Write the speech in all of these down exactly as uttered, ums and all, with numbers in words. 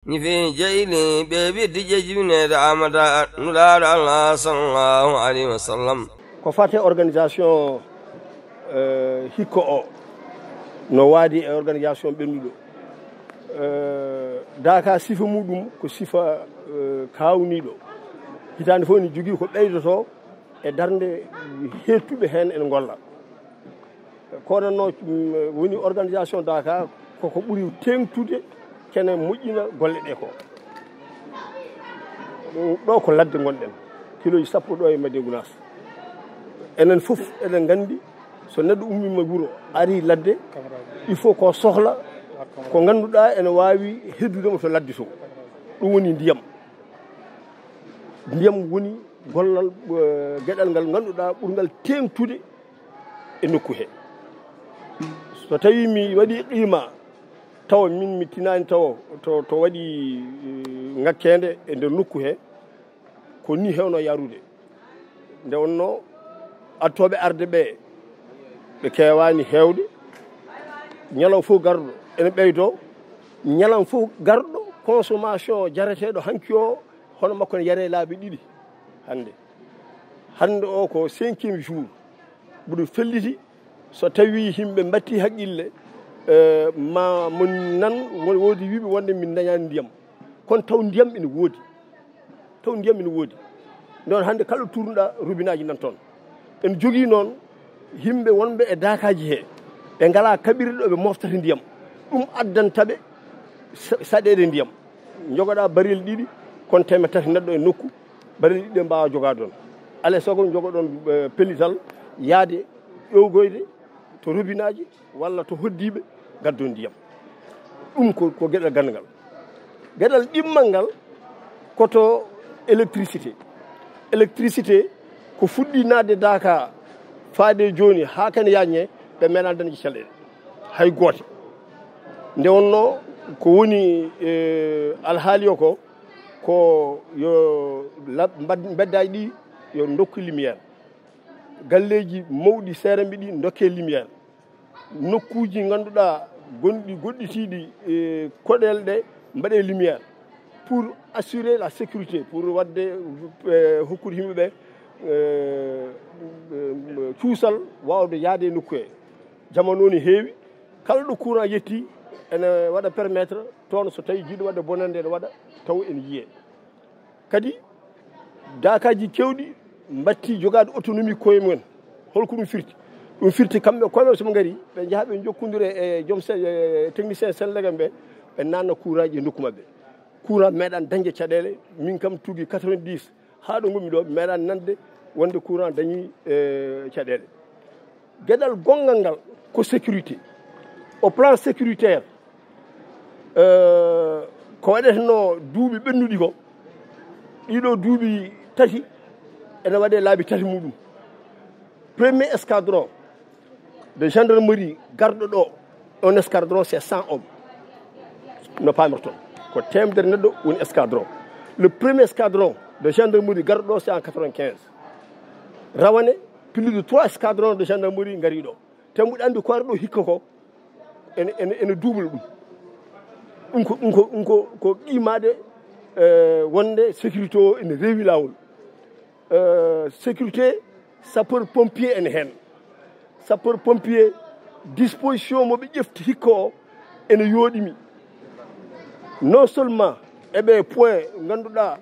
Ñifi jeyli ɓe ɓiddi jejjibinede Amada Nulaaɗo Allah sallallahu alaihi wasallam. Ko fate organisation, eh, hikko o, no waadi e organisation ɓennuɗo. Eh, daka sifa muɗum ko sifa, eh, kawniɗo. Hitaande fof ne jogii ko ɓeydoto e darnde heettuɓe heen ene ngolla. Kono no, mm, woni organisation daka koko ɓuri teeŋtude kene moƴƴina golle ɗe ko. Ɗo ko ladde ngonɗen, kiloji sappo ɗo e Madina Gounass. Enen fof eɗen nganndi so neɗɗo ummima wuro ari ladde, il faut ko sohla ko ngannduɗaa ene waawi heddude mo to ladde to. Ɗum woni ndiyam. Ndiyam woni gollal, eh, geɗal ngal ngannduɗaa ɓurngal teeŋtude e nokku he. So tawi mi waɗi qima tawa min mi tinani tawa to, to waɗi, eh, ngakkende e nder nokku he, ko ni hewno yarude. Nde wonno adtoɓe arde ɓe, ɓe kewani hewde. Ñalawma fof garɗo ene ɓeydo. Ñalawma fof garɗo consommation jareteɗo hanki o, hono makko ne yare laabi ɗiɗi hannde. Hannde o ko cinquième jour. Mboɗo felliti, so tawi yimɓe mbatti haqqille, eh, ma mo nan, wo-, woodi wiɓe wonde min dañani ndiyam. Kono taw ndiyam ene woodi. Taw ndiyam ene woodi. Nden hannde kala turnuɗa robinaaji nan toon. En jogii noon yimɓe wonɓe e daakaaji he, ɓe ngalaa kaɓirɗe ɗo ɓe moftata ndiyam. Ɗum addanta ɓe sa-, saɗeede ndiyam. Njogoɗa barel ɗiɗi, kono teemeɗɗe tati neɗɗo e nokku, barel ɗiɗi ɗe mbaawa jogaade ɗoon. Alaa e sago njogoɗon, eh, pellital, yaade ƴoygoyde to robinaaji walla to hoddiiɓe, ngaddon ndiyam. Ɗum ko, ko geɗal ganngal. Geɗal ɗimmal ngal ko to électricité. Électricité ko fuɗɗi naatde Daaka faade jooni haa kene yaññe, ɓe meeɗaa dañde caɗeele. Hay goote. Nde wonno ko woni, eh, alhaali o ko, ko yo lab-, mbad-, mbeddaaji ɗi yo ndokku lumière. Galleeji mawɗi seeramɓe ɗi ndokke lumière. Nokkuuji ngannduɗaa gonɗi goɗɗitiiɗi, e, koɗeele ɗe mbaɗe lumière pour assurer la sécurité, pour waɗde, e, hokkude yimɓe ɓe, e, e, cuusal waawde yahde e nokku he. Jamanu o ne heewi, kala ɗo courant yetti ene waɗa permettre toon so tawi jiɗɗo waɗde bonannde ene waɗa taw ene yiyee. Kadi, daakaaji keewɗi mbatti jogaade autonomie koye mumen. Holko ɗum firti? Ɗum firti kamɓe koye maɓɓe so ɓe ngari, ɓe njaha ɓe njokkondira e joom se-, e technicien Senelec en ɓe, ɓe naatna courant ji e nokku maɓɓe. Courant meeɗaani dañde caɗeele, min kam tuugi quatre-vingt-dix haa ɗo ngonmi ɗo, meeɗaani nande wonde courant dañi, e, caɗeele. Geɗal gonngal ngal ko sécurité. Au plan sécuritaire, euh, ko waɗeteno duuɓi ɓennuɗi ko, ɗiɗo duuɓi tati ene waɗe laabi tati muɗum. Premier escadron de gendarmerie garɗo ɗo, un escadron c'est cent hommes. No paamirton, ko teemedere neɗɗo woni escadron. Le premier escadron de gendarmerie garɗo ɗo, c'est en quatre-vingt-quinze. Rawane, plus de trois escadrons de gendarmerie ngari ɗo. Te mbuɗa anndi ko wara ɗo hikka ko ene, ene, ene double ɗum. Ɗum ko, ɗum ko, ɗum ko, ko qimaade, eh, wonde sécurité o ene rewi laawol. Eh, sécurité, sapeur pompier ene heen. Sapeur pompier, disposition mo ɓe ƴefti hikka o ene yooɗimi. Non seulement eɓe point ngannduɗaa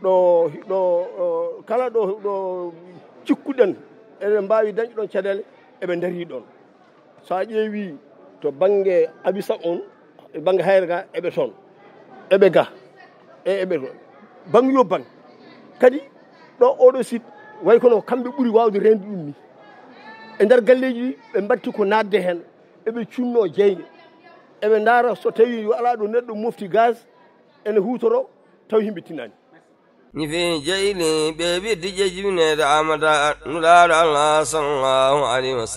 ɗo, ɗo, ɗo, kala ɗo, ɗo cikkuɗen eɗen mbaawi dañde ɗon caɗeele, eɓe ndarii ɗon. So a ƴeewi to bannge Abisa on, e bannge Hayre ga, eɓe toon. Eɓe ga, e eɓe toon. Bannge yo bannge. Kadi ɗo oɗo site, way kono kamɓe ɓuri waawde reende ɗum ni. E nder galleeji ɗi, ɓe mbatti ko naatde heen. Eɓe cunno jeyde. Eɓe ndaara so tawi alaa ɗo neɗɗo mofti gaz, ene huutoro, taw yimɓe tinani. Ñifi jeyli ɓe ɓiddi jejjibinede Amada Nulaaɗo Allah sallallahu alaihi wasallam.